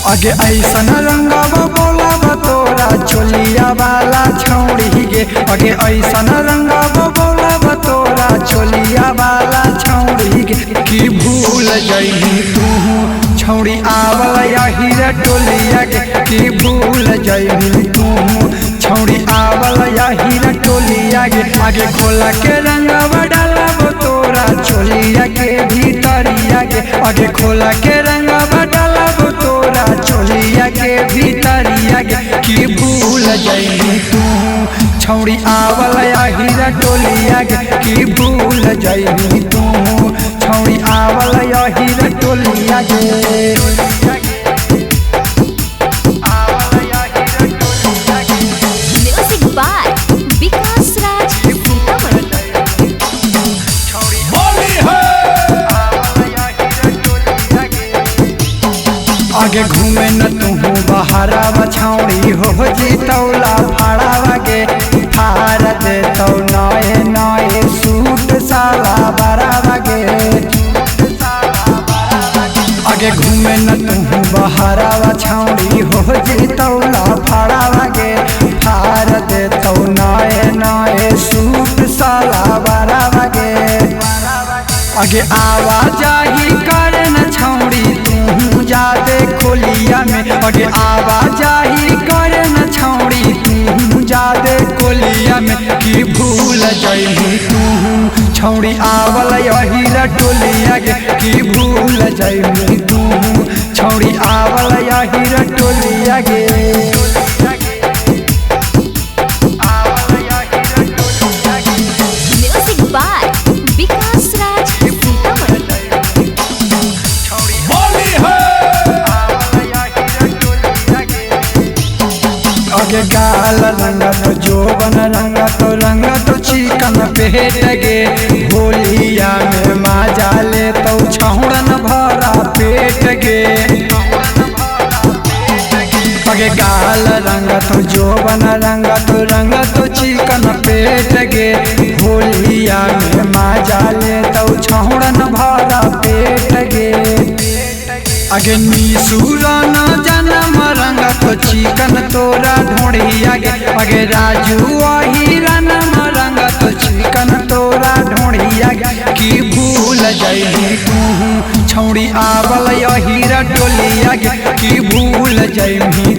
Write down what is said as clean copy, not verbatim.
आगे ऐसन रंगवा बोलावा तोरा चोलिया वाला छौड़ी गे। आगे ऐसन रंगवा बोलावा तोरा चोलिया वाला छौड़ी गे। की भूल जइही तू छौड़ी आवल यही टोलिया गे। की भूल जइही तू छौड़ी आवल यही टोलिया गे। आगे खोला के रंगवा डालब तोरा चोलिया के भीतरिया गे। आगे खोला के रंगवा डालब तोरा चोलिया के भीतरिया गे। की भूल जइही तू छौड़ी आवल यही टोलिया गे। की भूल जइही तू छौड़ी आवल यही टोलिया गे। म्यूजिक बाय विकास राज सीतामढ़ी। आगे घूमे न तू बहरावा छौड़ी हो जीतौला फाड़ावा गे। फाड़ दे तो नए नए सूट साला बरावा गे। आगे घूमे न तू बहरावा छौड़ी हो जीतौला फाड़ावा गे। फाड़ दे तो नए नए सूट साला बरावा गे। आगे आवाजाही करे न छौड़ी तू जादे कोलिया में। आगे आवाजाही करे न छौड़ी तू जादे कोलिया में। की भूल जइही तू छौड़ी आवल यही टोलिया गे। की भूल जइही तू छौड़ी आवल यही टोलिया गे। म्यूजिक बाय विकास राज सीतामढ़ी। आगे गाल रंगत जोबन रंगत रंगत चिकन पेट गे। होलिया में माजा ले तो छौड़न भरा पेट गे। आगे गाल रंगत जोबन रंगत रंगत चिकन पेट गे। होलिया में माजा ले तो छौड़न भरा पेट गे। आगे निसुरन जनम रंगत चिकन तोरा ढोढ़िया गे। आगे राजू हीरन रंगत चिकन तोरा ढोढ़िया गे। की भूल जइही तू छौड़ी आवल यही टोलिया गे। की भूल जइही।